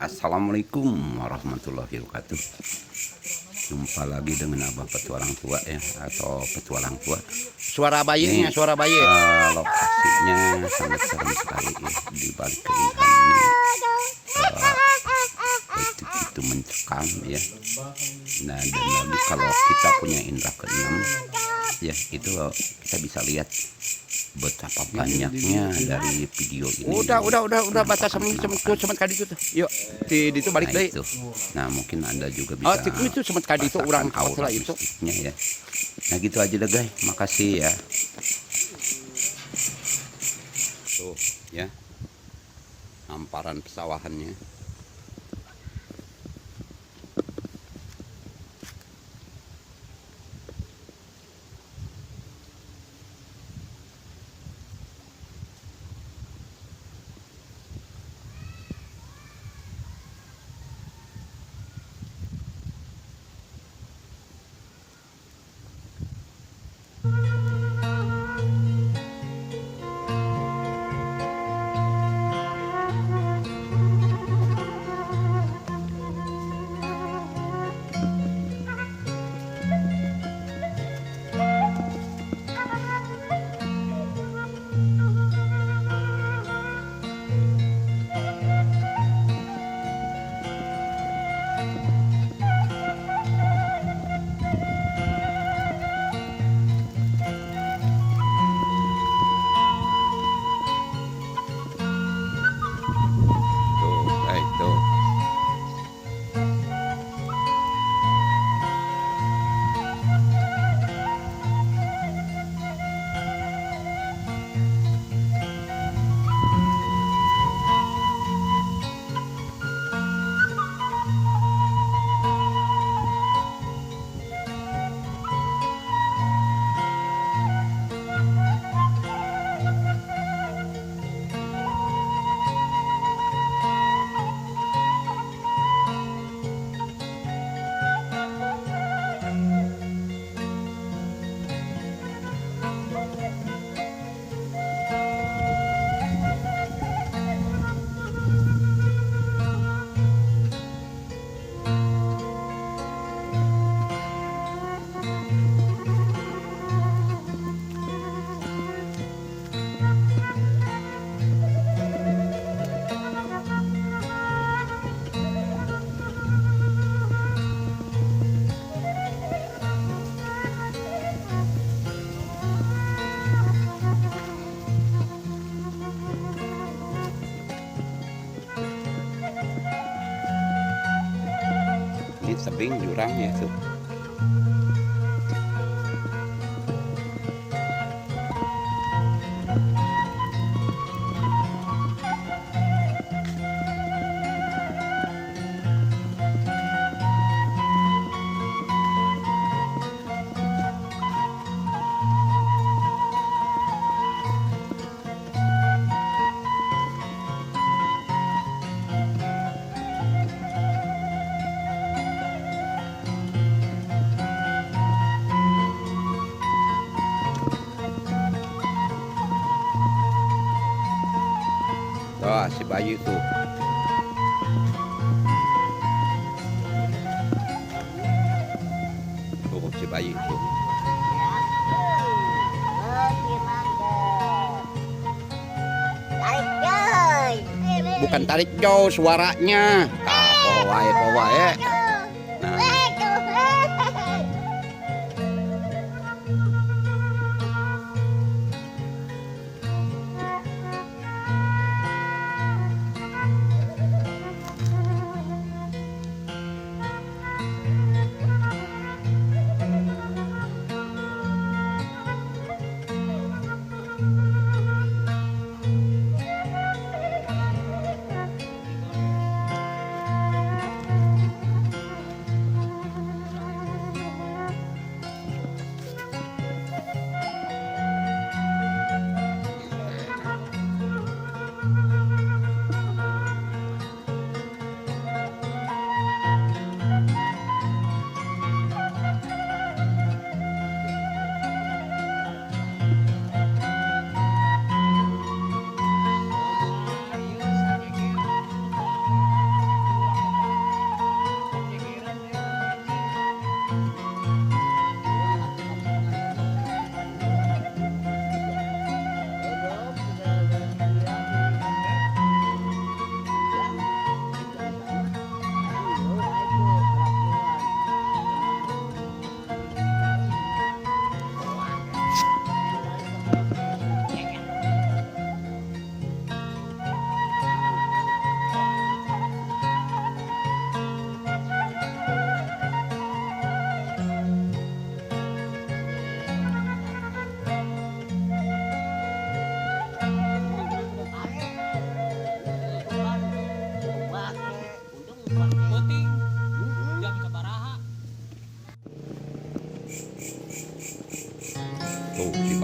Assalamualaikum warahmatullahi wabarakatuh. Jumpa lagi dengan Abah Petualang Tua ya, atau Petualang Tua. Suara bayinya, Ini suara bayi. Lokasinya sangat serem sekali ya. Di balik keindahan ini begitu mencekam ya. Nah, dan lagi kalau kita punya indera keenam ya, itu kita bisa lihat betapa banyaknya dari video ini. Udah baca Penampakan-penampakan. Semen kali itu tuh. Yuk, di itu balik Nah, deui. itu. Nah, mungkin Anda juga Oh, bisa itu semen kali itu rasakan urang aura masalah itu. mistiknya ya. Nah, gitu aja deh guys. Makasih ya. Tuh, ya. Hamparan pesawahannya. Tuh, guys, tuh. Ini tebing jurang ya tuh. Tuh, si bayi tuh. Tuh, si bayi tuh. Bukan tarik jauh suaranya. Kapo wae, po wae. Nah.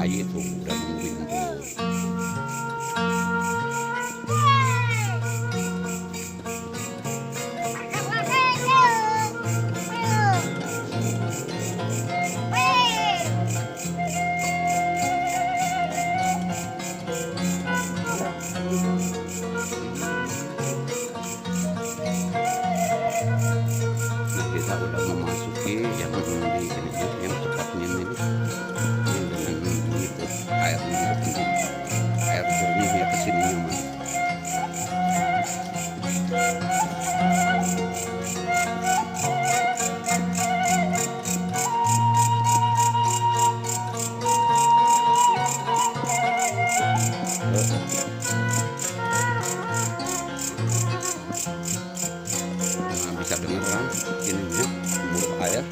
bayi tuh udah nungguin tuh. Nah, kita udah memasuki yang di ini yang cepatnya ini ini dengan itu airnya ini, air jernih ya kesininya mah. Nah, bisa dengar kan ininya gemuruh air.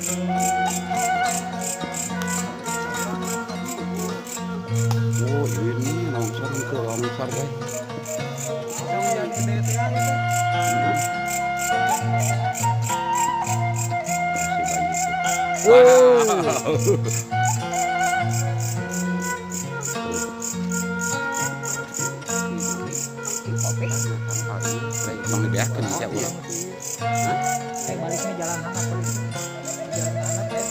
Oh, ini longsor itu longsor guys. Si bayi itu. Wow. Tong dibeakeun sia ulah. Hah? Baliknya jalan hanap. Jalan hanap ya.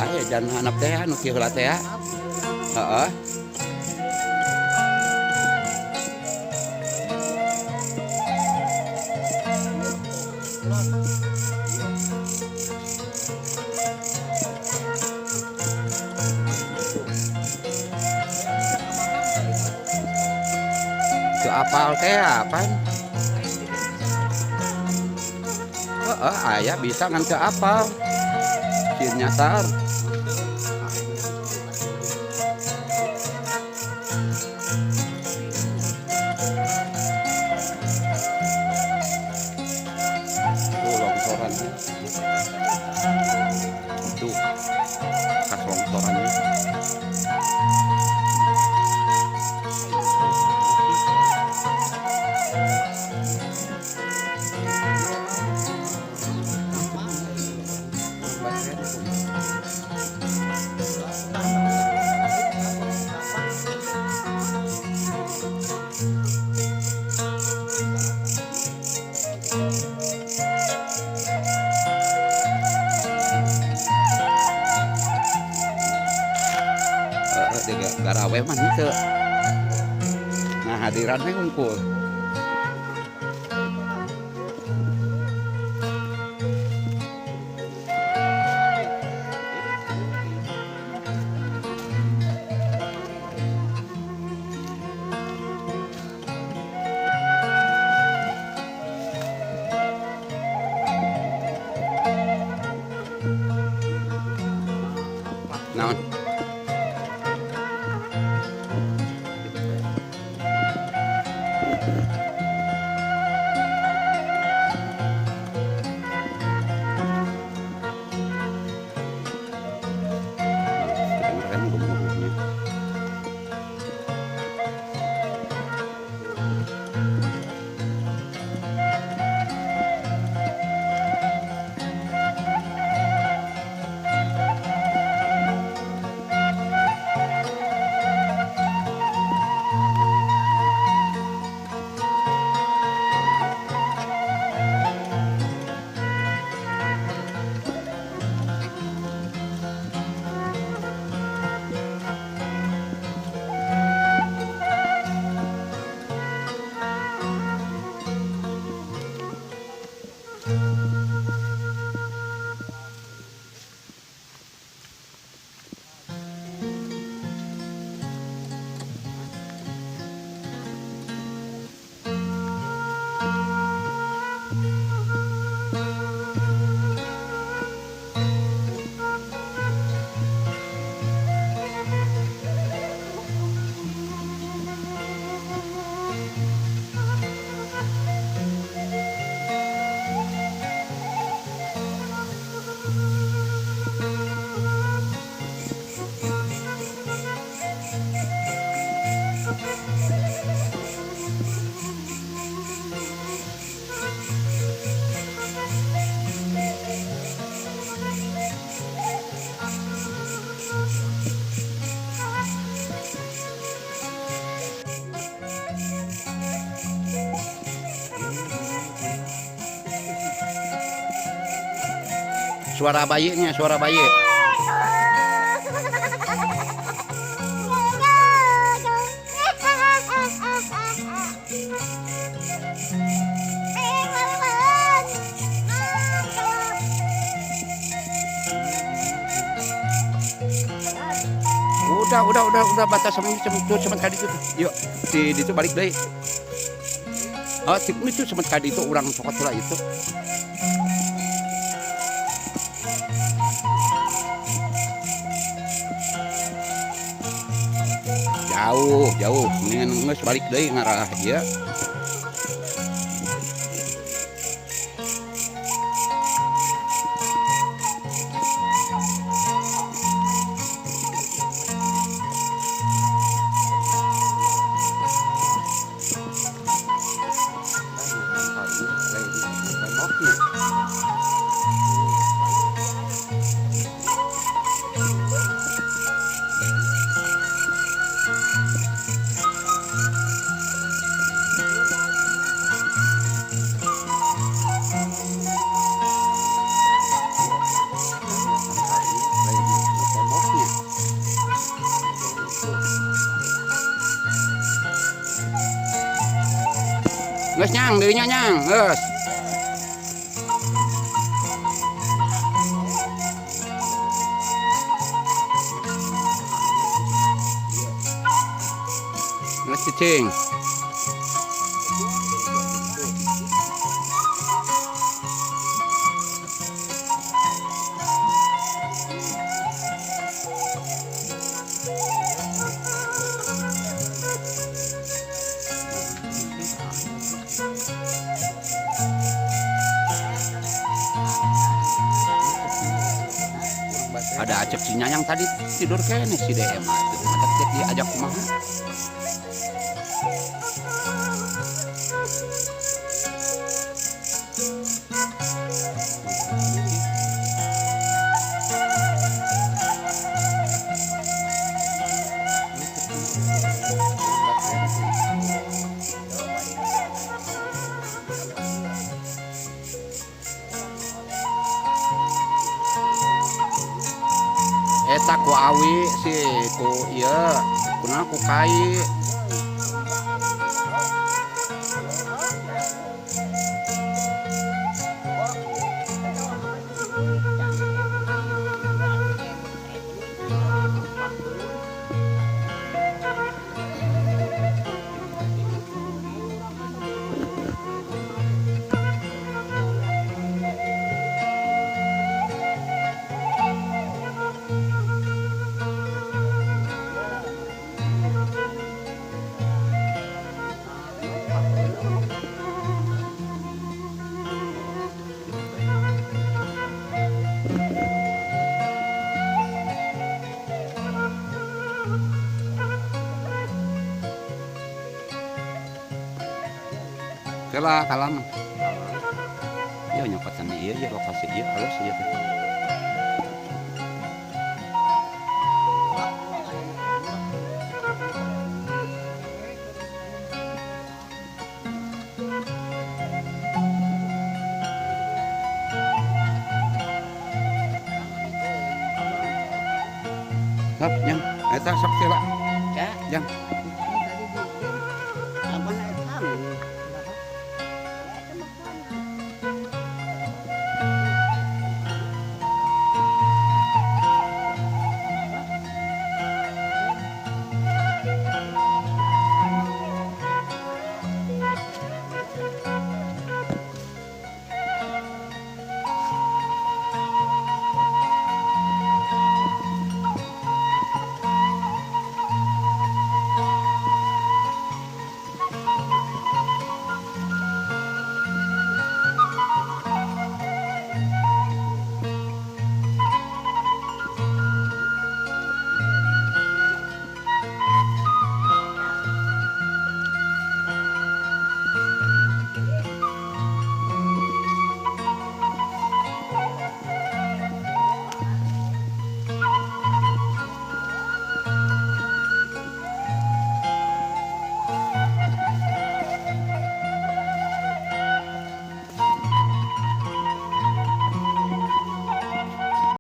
Ah ya jalan hanap teh anu kieu heula teh ya. Heeh. Teu apal teh apaan? Heeh, aya bisa ngan teu apal. Sieun nyasar. Tuh longsorannya. Tuh bekas longsorannya. Garawe mah henteu. Nah, hadiran we hungkul. Naon? Kedengeran gemuruhnya. Suara bayinya, suara bayi. Udah batas sama itu sama tadi itu. Yuk, di itu balik deh. Oh, itu sama tadi itu orang cokot lah itu. Jauh, jauh. Mendingan geus balik deui ngarah ieu. Geus nyang, deui nya nyang, geus. Geus cicing. Ada acep si Nyanyang tadi tidur kene si DM itu. Mata cek diajak kumaha. Eta ku awi si ku ieu kunaon ku kai. Kela kalam. Ieu nyokotan ieu ieu lokasi ieu halus ieu teh. Sok, nyang, eta sok teh lah. Jang.